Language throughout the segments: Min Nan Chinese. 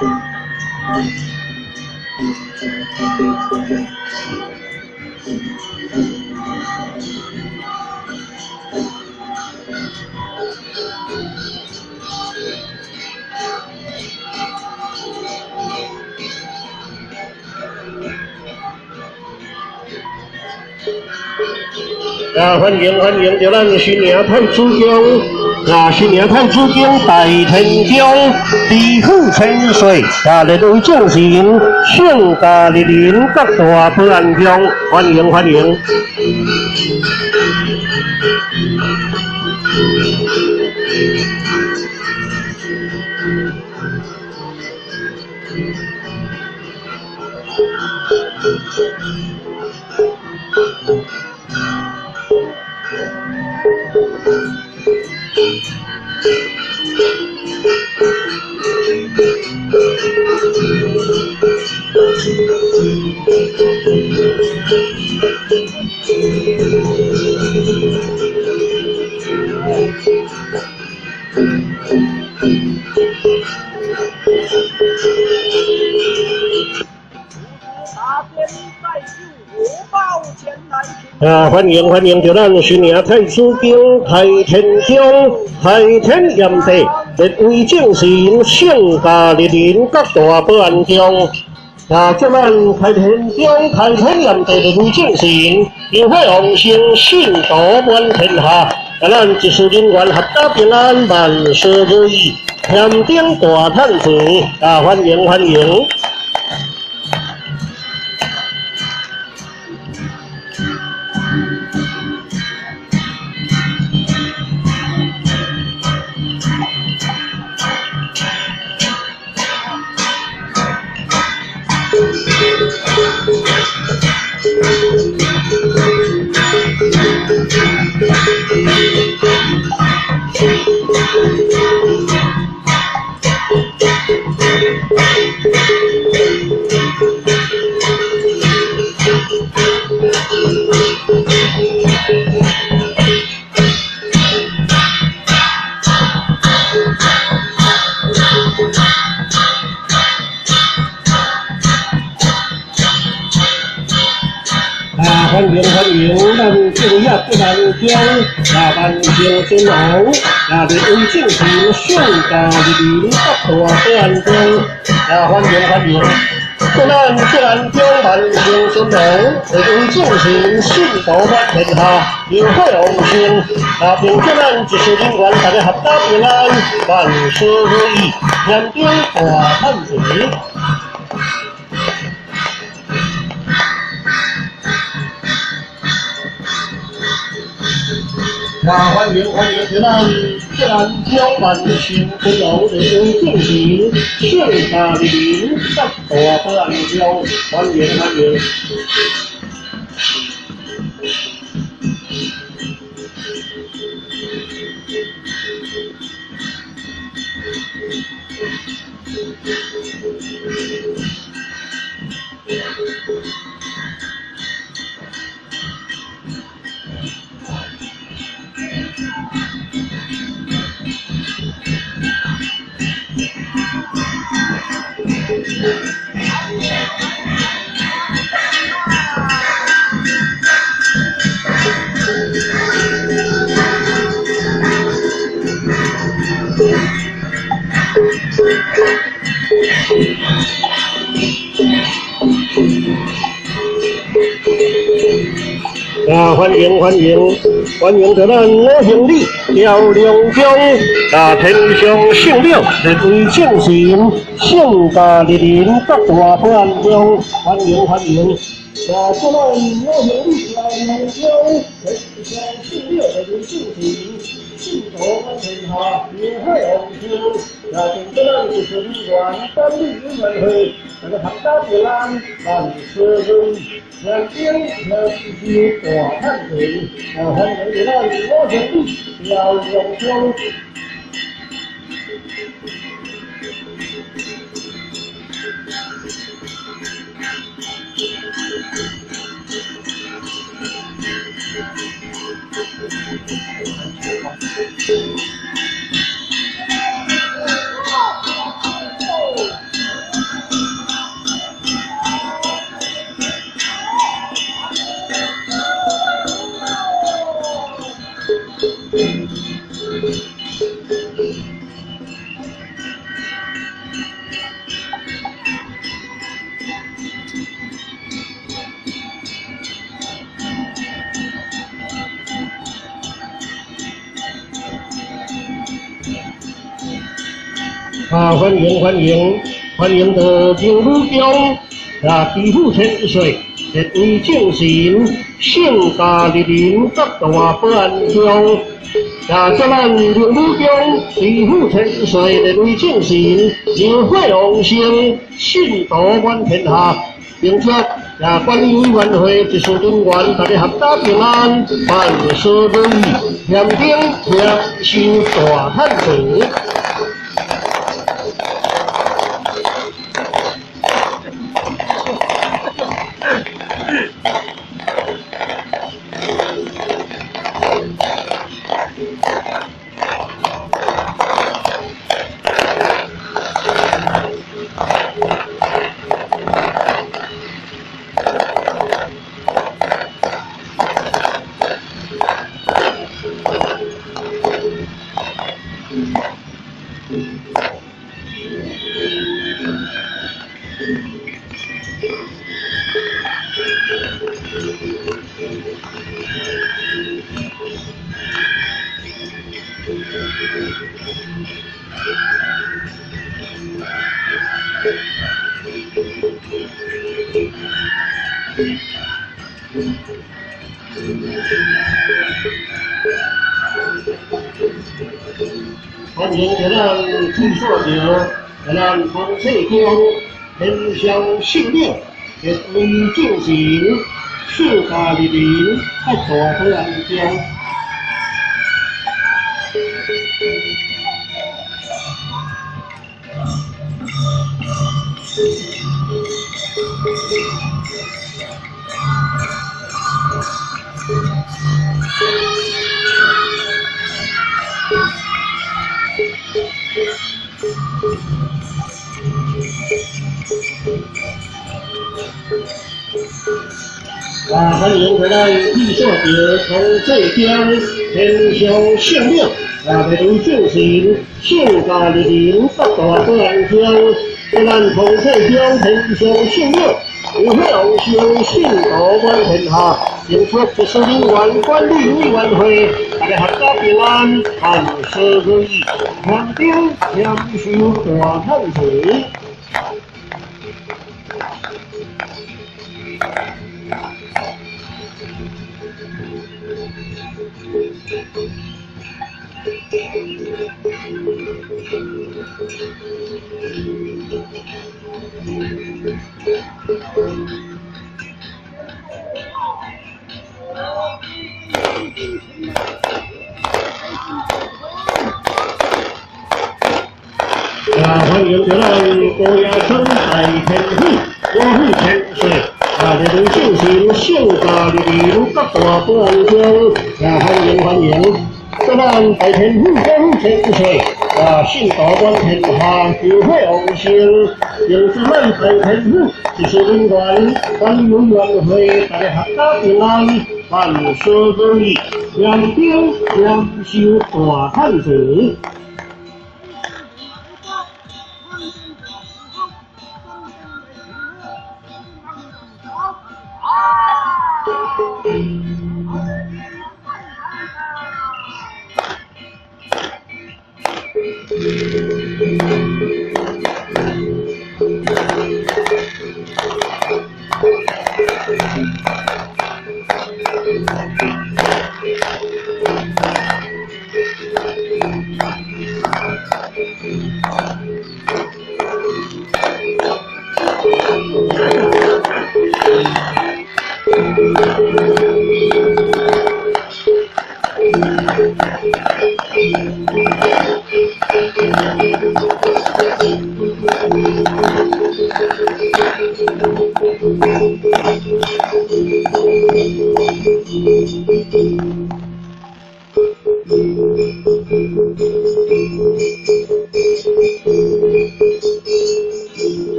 啊，歡迎歡迎，著咱新營太子宮，啊，新營太子宮大天宮，地府千歲，啊，列位眾神，聖駕蒞臨各大保安宮，歡迎歡迎。啊，歡迎歡迎，著咱新營太子宮開天宮開天驗地，列位眾神聖駕蒞臨各大保安宮。啊，祝咱開天宮開天驗地列位眾神，香火旺盛，信徒滿天下。啊，咱一世人員合家平安，萬事如意，添丁大趁錢。啊，歡迎歡迎。啊，歡迎歡迎，咱這位啊，北南宮啊，萬壽尊王啊，列位眾神聖駕蒞臨各大保安宮啊，歡迎歡迎，祝咱北南宮萬壽尊王列位眾神信徒滿天下，香火旺盛啊，並祝咱一世人員大家合家平安，萬事如意，添丁大趁錢。啊，歡迎歡迎，咱北南宮萬壽尊王列位眾神聖駕蒞臨各大保安宮，歡迎歡迎。啊，歡迎歡迎歡迎！著咱五行里廖良宮啊，天上聖廟列位眾神聖駕蒞臨各大保安宮，歡迎歡迎！啊，祝咱五行里廖良宮天上聖廟列位眾神信徒滿天下，香火旺盛。啊，並祝咱一世人員管理委員會，大家合家平安，萬事如意。添丁添財大趁錢，啊，歡迎咱五行里廖良宮。啊，歡迎歡迎，歡迎到靈武宮，啊，祈福千歲，列位眾神，聖駕蒞臨各大保安鄉。啊，祝咱靈武宮祈福千歲，列位眾神，香火旺盛，信徒滿天下，並且啊，管理委員會技術人員，大家合家平安，萬事如意，添丁添壽大趁錢。歡迎咱天數橋，咱空氣中天上聖明，列位眾神，聖駕蒞臨，各大保安宮。啊，歡迎回來天數橋空氣中天上聖明，啊，列位眾神，聖駕蒞臨，各大保安鄉，咱空氣中天上聖明，香火旺盛，信徒滿天下，並且技術人員管理委員會，大家合家平安，萬事如意，添丁添壽大趁錢。啊，歡迎咱高崖村大天府，五虎千歲，啊，列位眾神，聖駕蒞臨，各大保安鄉，啊，歡迎歡迎，祝咱大天府五虎千歲，啊，信徒滿天下，香火旺盛，並祝咱大天府技術人員管理委員會，大家合家平安，萬事如意，添丁添壽大趁錢。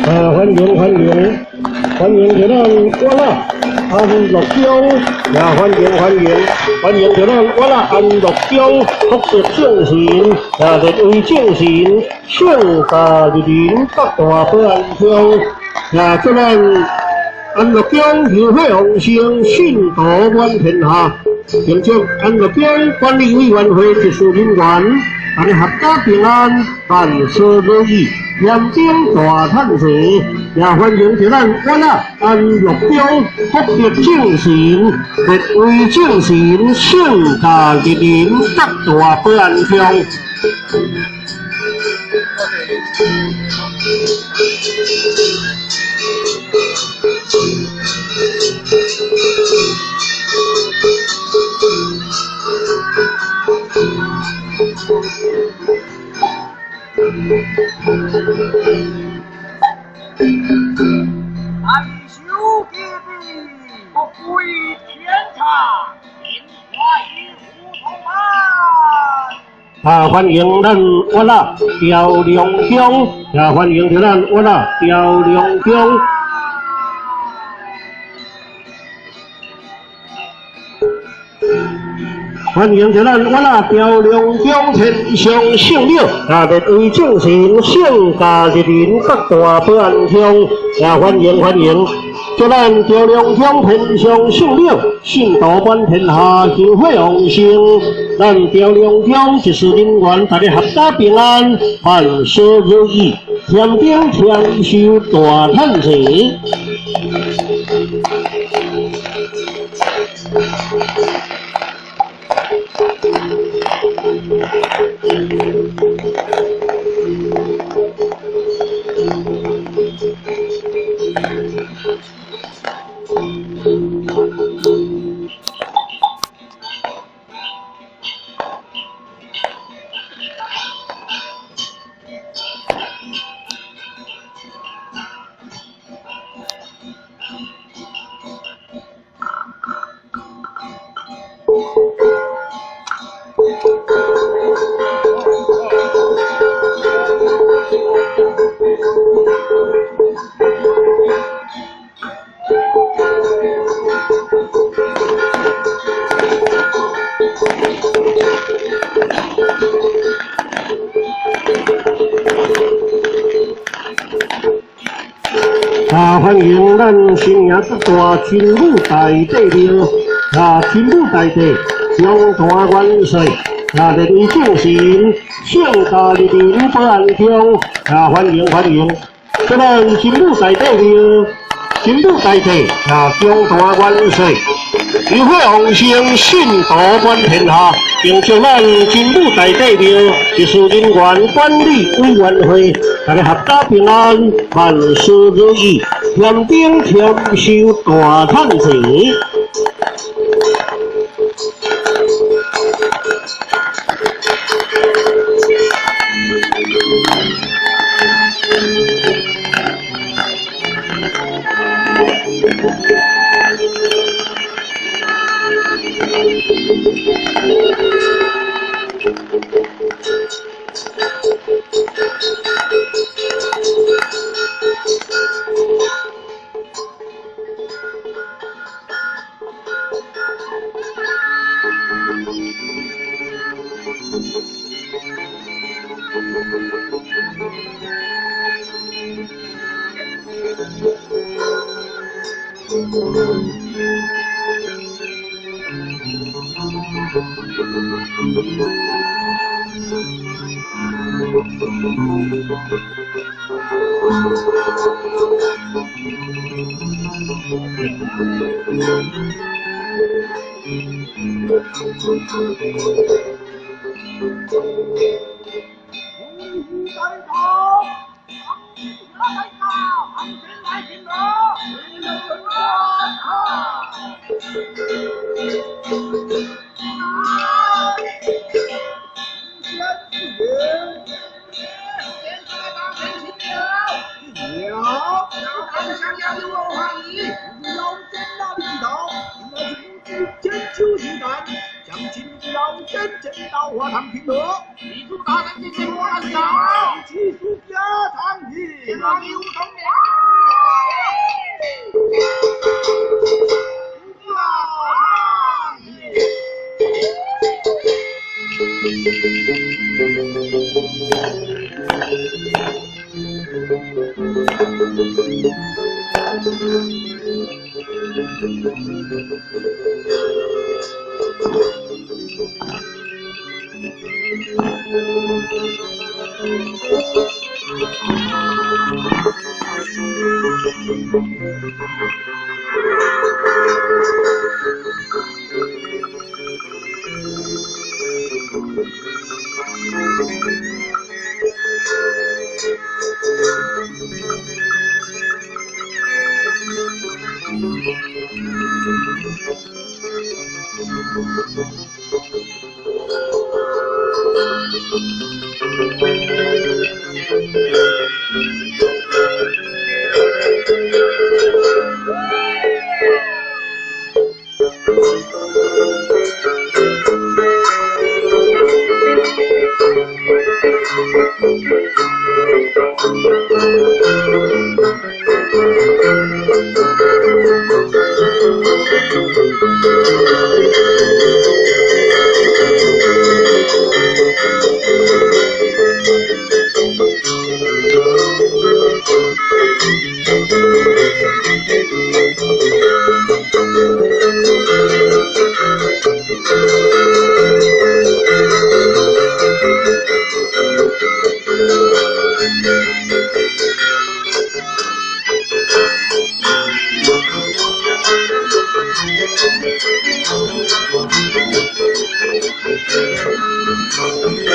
啊，歡迎歡迎，歡迎咱我啦，安樂鄉，也歡迎歡迎，歡迎著咱我仔安樂鄉福德正神，也列位正神，聖駕蒞臨各大保安鄉，也祝咱安樂鄉香火旺盛，信徒滿天下。並祝安樂鄉管理委員會技術人員，大家闔家平安，萬事如意，添丁大趁錢。也歡迎著咱我仔安樂鄉福德正神，列位正神，聖駕蒞臨各大保安鄉。大修地不归天堂，林花与梧桐伴。啊，歡迎咱我仔朝良鄉，也歡迎著咱我仔朝良鄉。歡迎著咱我仔朝良鄉天上聖廟，啊，列位正神聖駕蒞臨各大保安鄉，也歡迎歡迎。祝咱朝良鄉天上聖廟，信徒滿天下，香火旺盛。咱朝良鄉技術人員，大家闔家平安，萬事如意，添丁添壽大趁錢。啊，歡迎咱新營各大真武大帝廟，啊，真武大帝中大元帥，啊，列位正神，聖駕蒞臨保安鄉，啊，歡迎歡迎，祝咱真武大帝廟，真武大帝啊，中大元帥，香火旺盛，信徒滿天下，並祝咱真武大帝廟技術人員管理委員會，大家闔家平安，萬事如意，添丁添壽大趁錢。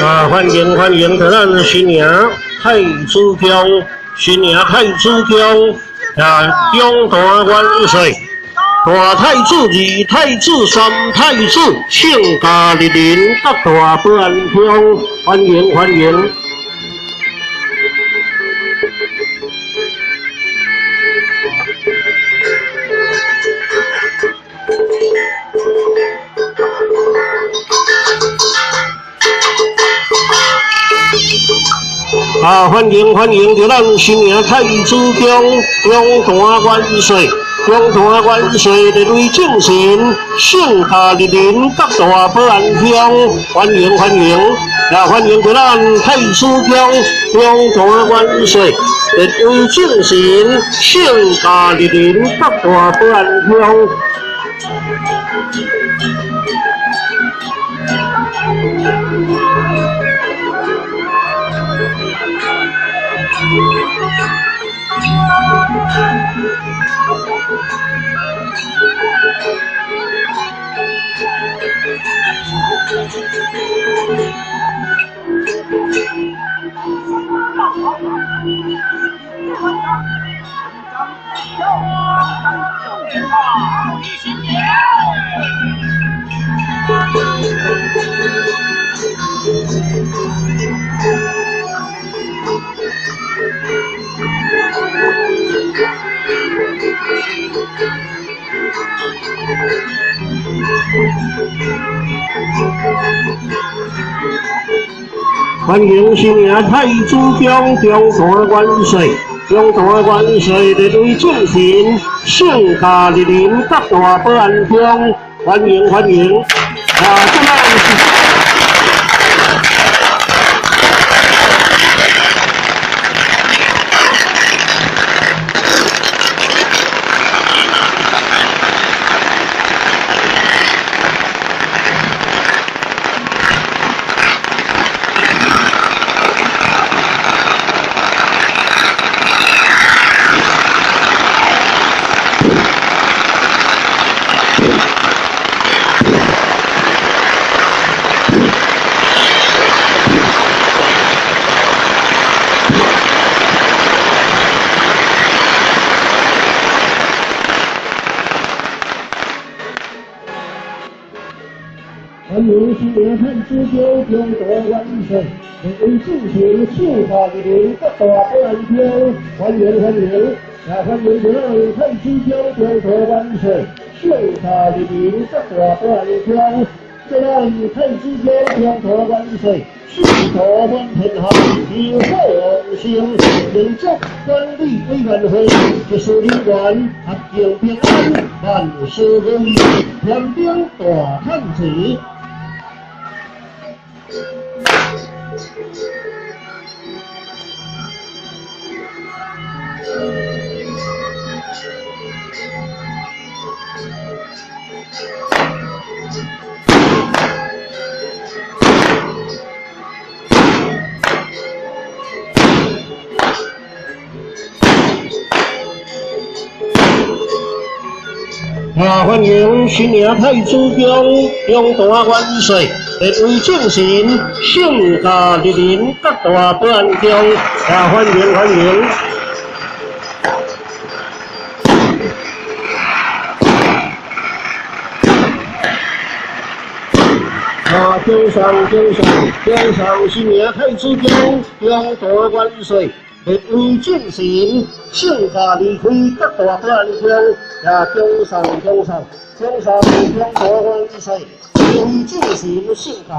啊，歡迎歡迎，咱新營太子宮，新營太子宮啊，中大元帥，大太子、二太子、三太子，聖駕蒞臨各大保安鄉，歡迎歡迎。啊，歡迎歡迎！就咱新營太子宮中大元帥，中大元帥列位眾神，聖駕蒞臨各大保安鄉，歡迎歡迎！啊，歡迎就咱太子宮中大元帥列位眾神，聖駕蒞臨各大保安鄉。歡迎新營太子宮中大元帥，中大元帥列位眾神，聖駕蒞臨各大保安鄉，歡迎歡迎！啊，這擺是。歡迎新營太子宮中大元帥，列位眾神，聖駕蒞臨各大保安鄉，歡迎歡迎！啊，歡迎咱太子宮中大元帥，聖駕蒞臨各大保安鄉，咱太子宮中大元帥，仕途滿天下，香火旺盛，民族管理委員會技術人員合境平安，萬事如意，天兵大趁錢。啊，歡迎新娘太子宮，中大元帥，列位眾神，聖駕蒞臨各大殿中，啊，歡迎歡迎。啊，恭送恭送恭送新娘太子宮，中大元帥，列位眾神，聖駕離開各大殿中，也恭送恭送恭送中大元帥，列位眾神聖駕。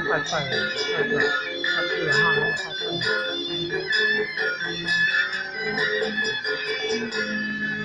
快快快快，快快哈，快快。